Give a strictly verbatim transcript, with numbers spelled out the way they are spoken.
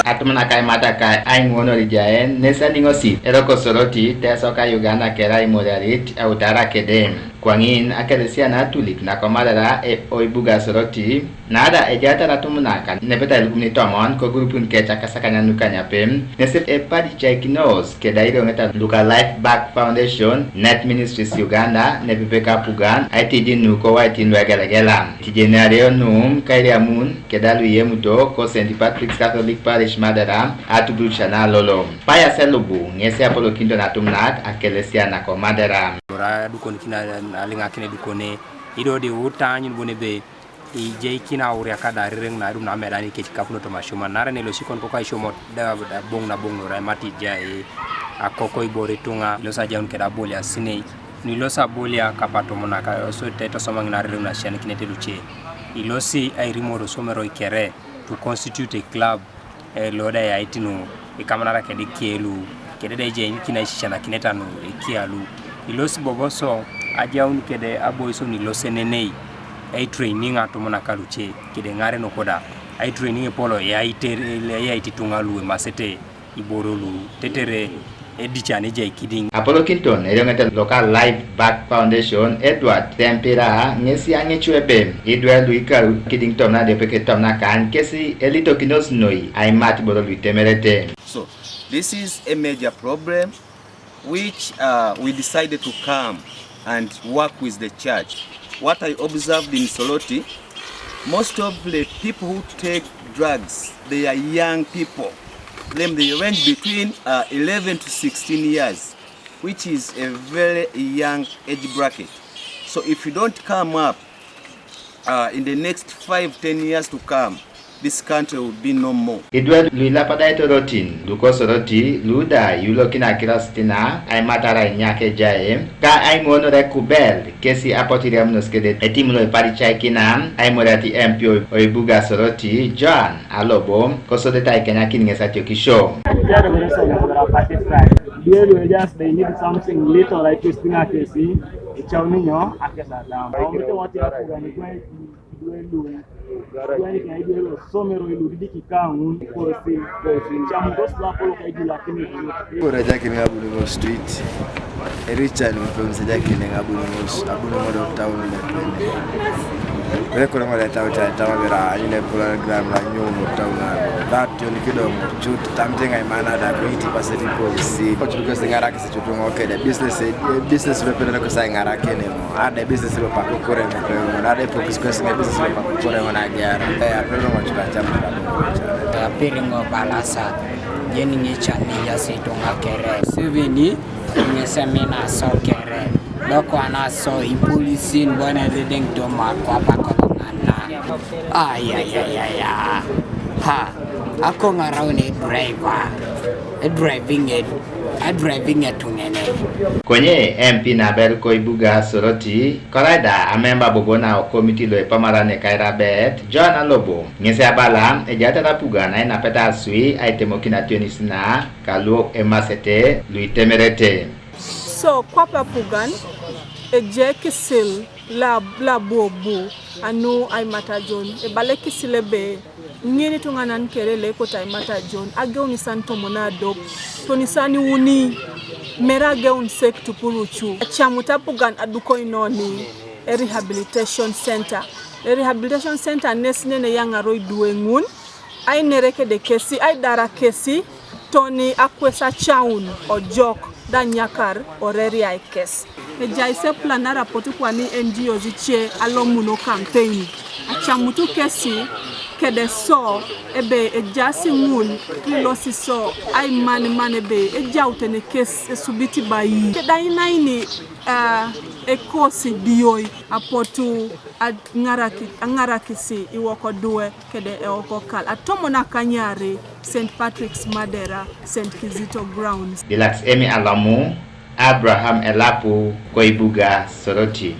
Atum naka aimata ka aiŋuonor ijaen nes aliŋosit eroko Soroti, Teso ka Uganda kere aimoriarit eutara kede. Kwaŋin Akelesian atulik nako Madera e oibuga Soroti, nada ejaatar atum naka nepeta ilukumin tomon kogurupun kec akasakanyan nukanyape, nes epadicaikinos keda irioŋeta luka Life Back Foundation, Net Ministries Uganda, nepepe kapugan aitijin nuko waitin luegelegela. Tijeniareo num kairiamun keda luiyemuto ko Saint Patrick's Catholic Parish Madera atuburuca nalolo. Pius Elubu ŋesi apolokinito natum naka Akelesian nako Madera. Lora adukonikin aliŋakin edukone, ido di utaanyun bon ebe ijeikin auriak da arereŋ na adumun amedan ikec kapuno toma asioman, naarai ne ilosi kon koko aisiomot da, da boŋ na boŋ lora imat ijai akoko ibore ituŋa, ilosi ajaun keda aboliasinei, nu ilosi abolia kapatomon aka, ilosi te tosomaŋin arereŋ na asianikinete luce, ilosi airimor osomero ikere to constitute a club, eh, lo da eyait nu ikamanara kede ekielu, kede da ejaikin aisisianakineta nu ekialu. Ilosi bobo so ajaun kede aboisio nu ilosenenei, aitraining atomon aka luce, kede ŋare nuko da, aitraining epolo eyait, eyait ituŋa lu emasete iboro lu, tetere edican ejai kidiŋ. Apolokinton erioŋet loka Life Back Foundation, Edward Tempira ŋesi aŋicu ebe idwe luikaru kidiŋ tomon adiope ke tomon akany kesi elitokinos noi aimat iboro luitemerete. So, this is a major problem which, uh, we decided to come and work with the church. What I observed in Soroti, most of the people who take drugs, they are young people. Them, they range between, uh, eleven to sixteen years, which is a very young age bracket. So if you don't come up, uh, in the next five, ten years to come, this country will be no more. Idwe luilapadaete orotin luko Soroti, luda iulokin akirasitina aimatara inyak ejae, ka aiŋuonore kubel, kesi apotu iriamunos kede etim lo iparicaikina aimoriat MP o, oibuga Soroti, Joan Alobo, kosodete aikenyakin ŋes atiokisio. Idwe lu just they need something little like this thing akesi, ichauni nyo, akesi adam. Idwe lu, idwe lu somero ilu didiki kaŋun kosi, kosi. Chamu kosi la polo kai jula kini. Kore jakini abuni mo street. Richard Mfemsi jakini abuni mo, abuni mo do town le pene. Kore kore mo le town cha tama bera ile program la nyo mo town. That yoni kidogo chut tamtenga imana da ko iti Pacific ko si. Ko chut ko singara kisi chut mo kede business, eh, business lo pele ko sa ngara kene mo. Ada business lo pa ko kore mo pe mo. Ada focus ko singa business lo pa ko kore mo na gyara. Eh, apelo mo chura chama. Apiri mo balasa. Jeni ngicha ni jasi tunga kere. Sivini ngesemina so kere. Loko ana so ipolisin bwana redeng to ma kwa pa ko ngana. Ay, ay, ay, ay, ay. Ha. Ako ŋarau ne driver. E driving e, e driving e tuŋene. Konye MP naber ko ibuga Soroti, korai da amemba bobo na okomiti lo epamara ne kairabet, Joan Alobo, ŋesi abala, ejatar apugan ainapeta asui aitemokin ationis na, kaluok emasete, luitemerete. So, kwap apugan, ejai kisil la, la bobu, anu aimata jon, ebala ekisil ebe, ŋin ituŋanan kere le ekoto aimata jon, ageun isan tomon adop, toni isan iuni, mere ageun sek tupurucu, acamut apugan adukoinoni e rehabilitation center. E rehabilitation center nes nene yaŋaro idwe ŋun, ainere kede kesi, aidara kesi, toni akwes acaun ojok da nyakar oreriai kes. Ejai se plan na rapot kwani N G Os ice alomuno campaign. Acamutu kesi kede so ebe ejaasi ŋun kilosi so aiman man ebe ejautene kes esubit bai. Keda inaini, ah, ekosi dioi apotu aŋaraki-, aŋarakisi iwoko duwe kede ewoko kal. Atomon akanyari Saint Patrick's Madera, Saint Kizito Grounds. Dilax Emi Alamu, Abraham Elapu, Koibuga, Soroti.